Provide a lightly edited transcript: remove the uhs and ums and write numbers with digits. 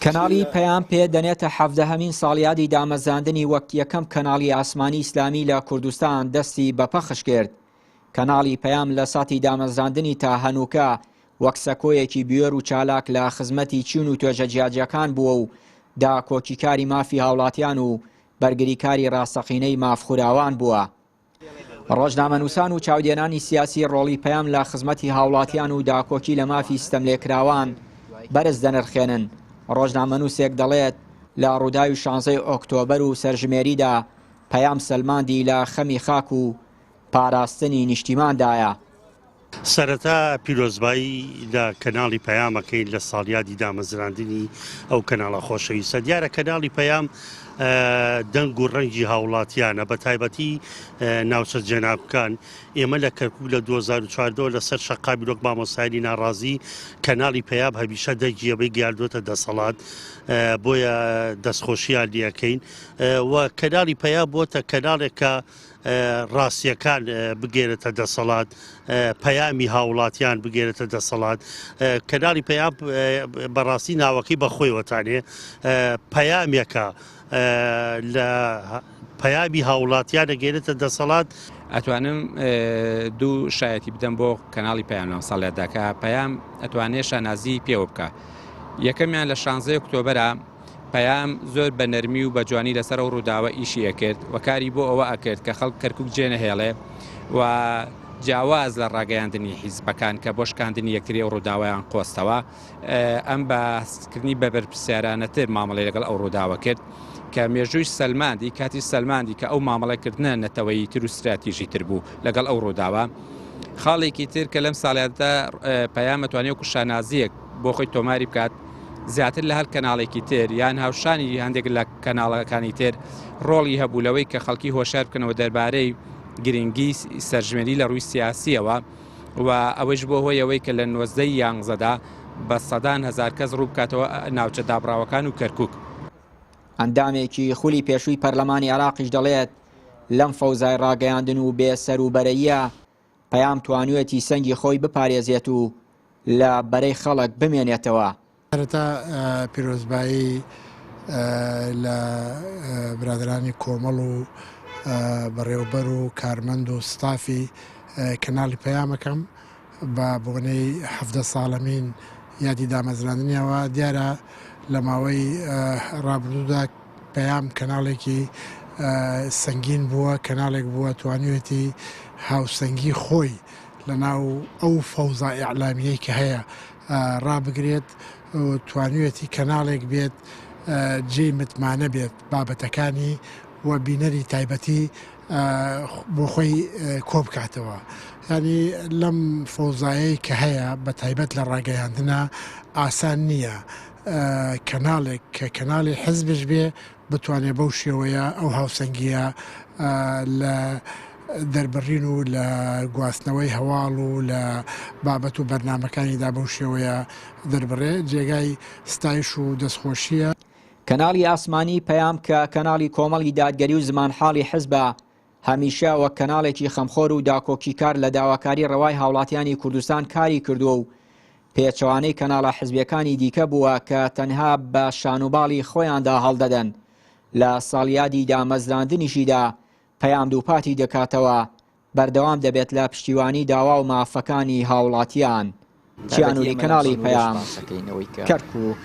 کەناڵی پەیام پێ دەنێتە حەڤدەهەمین ساڵیادی دامەزراندنی وەک یەکەم کەناڵی ئاسمانی ئیسلامی لە کوردستان دەستی بە پەخش کرد. کەناڵی پەیام لە ساتی دامەزراندنی تا هەنووکە وەک سەکۆیەکی بوێر و چالاک لە خزمەتی چین و توێژە جیاجیاکان بووە و داکۆکیکاری مافی هاوڵاتیان و بەرگریکاری ڕاستەقینەی مافخوراوان بووە. ڕۆژنامەنووسان و چاودێرانی سیاسی ڕۆڵی پەیام لە خزمەتی هاوڵاتیان و داکۆکی لە مافی ستەملێکراوان بەرز دەنرخێنن، ڕۆژنامەنووسێک دەڵێت، لە ڕووداوی شانزەی ئۆکتۆبەر و سەرژمێریدا پەیام سەلماندی لە خەمی خاک و پاراستنی نیشتیماندایە. سەرەتا پیرۆزبایی لە کەناڵی پەیام ئەکەین لە ساڵیادی دامەزراندنی ئەو کەناڵە خۆشەویستە. دیارە کەناڵی پەیام دەنگ و ڕەنگی هاوڵاتیانە بە تایبەتی ناوچە جێناکۆکان. ئێمە لە کەرکوک لە 2014 لەسەر شەقامی وەک مامۆستایانی ناڕازی کەناڵی پەیام هەمیشە دەنگی ئێمەی گەیاندۆتە دەسەڵات بۆیە دەستخۆشیان لێ ئەکەین و کەناڵی پەیام بۆتە کەناڵێک کە ڕاستیەکان بگەێنێتە دەسەڵات پەیامی هاوڵاتیان بگەێنێتە دەسەڵات کەناڵی پەیام بەڕاستی ناوەکەی بەخۆیوەتانێ پەیامێکە لە پەیامی هاوڵاتیان دەگەێنێتە دەسەڵات. ئەتوانم دوو شایەتی بدەم بۆ کەناڵی پەیام لەم ساڵیادا کە پەیام ئەتوانێ شانازی پێوە بکە یەکەمیان لە شانزەی ئۆکتۆبەرە پەیام زۆر بە نەرمی و بە جوانی لەسەر ئەو ڕووداوە ئیشی ئەکرد و کاری بۆ ئەوە ئەکرد کە خەڵک کەرکوک جێ نەهێڵێ و جیاواز لە ڕاگەیاندنی حیزبەکان کە بۆ شکاندنی یەکتری ئەو ڕووداوەیان قۆستەوە ئەم بە هەستکردنی بە بەرپرسیارانەتر مامەڵەی لەگەڵ ئەو ڕووداوە کرد کە مێژووی سەلماندی کاتی سەلماندی کە ئەو مامەڵەکردنە نەتەوەیی تر و ستراتیژی تر بوو لەگەڵ ئەو ڕووداوە خاڵێکی تر کە لەم ساڵیادە پەیام ئەتوانێت وەکو شانازیەک بۆ خۆی تۆماری بکات زیاتر لە هەر کەناڵێکی تر یان هاوشانی هەندێک لە کەناڵەکانی تر ڕۆڵی هەبوو لەوەی کە خەڵکی هۆشار بکەنەوە دەربارەی گرنگی سەرژمێری لە ڕووی سیاسیەوە و ئەوەیش بۆ هۆی ئەوەی کە لە نۆزدەی یانزەدا بە سەدان هەزار کەس ڕوو بکاتەوە ناوچە دابڕاوەکان و کەرکوک. ئەندامێکی خولی پێشووی پەرلەمانی عێراقیش دەڵێت، لەم فەوزای ڕاگەیاندن و بێ سەروبەرەییە پەیام توانویەتی سەنگی خۆی بپارێزێت و لە بەرەی خەڵک بمێنێتەوە. سەرەتا پیرۆزبایی لە برادەرانی کۆمەڵ و بەڕێوبەر و کارمەند و ستافی کەناڵی پەیام ئەکەم بە بۆنەی 17 ساڵەمین یادی دامەزراندنیەوە. دیارە لە ماوەی ڕابردوودا پەیام کەناڵێکی سەنگین بووە، کەناڵێک بووە توانیوێتی هاوسەنگی خۆی لە ناو ئەو فەوزا ئیعلامیەی کە هەیە ڕابگرێت و توانیوێتی کەناڵێک بێت جێی متمانە بێت بابەتەکانی و بینەری تایبەتی بۆ خۆی کۆبکاتەوە. یانی لەم فەوزایەی کە هەیە بە تایبەت لە ڕاگەیاندنا ئاسان نییە کەناڵێک کە کەناڵی حزبش بێ بتوانێت بەو شێوەیە ئەو هاوسەنگییە لە دەربڕین و لە گواستنەوەی هەواڵ و لە بابەت و بەرنامەکانیدا بەو شێوەیە دەربڕێ جێگای ستایش و دەستخۆشییە. کەناڵی ئاسمانی پەیام کە کەناڵی کۆمەڵی دادگەری و زمانحاڵی حزبە، هەمیشە وەک کەناڵێکی خەمخۆر و داکۆکیکار لە داواکاری ڕەوای هاوڵاتیانی کوردستان کاری کردووە و پێچەوانەی کەناڵە حزبیەکانی دیکە بووە کە تەنها بە شانوباڵی خۆیاندا هەڵدەدەن، لە ساڵیادی دامەزراندنیشیدا پەیام دووپاتی دەکاتەوە بەردەوام دەبێت لە پشتیوانی داوا و مافەکانی هاوڵاتیان. چیانوری کەناڵی پەیام، کەرکوک.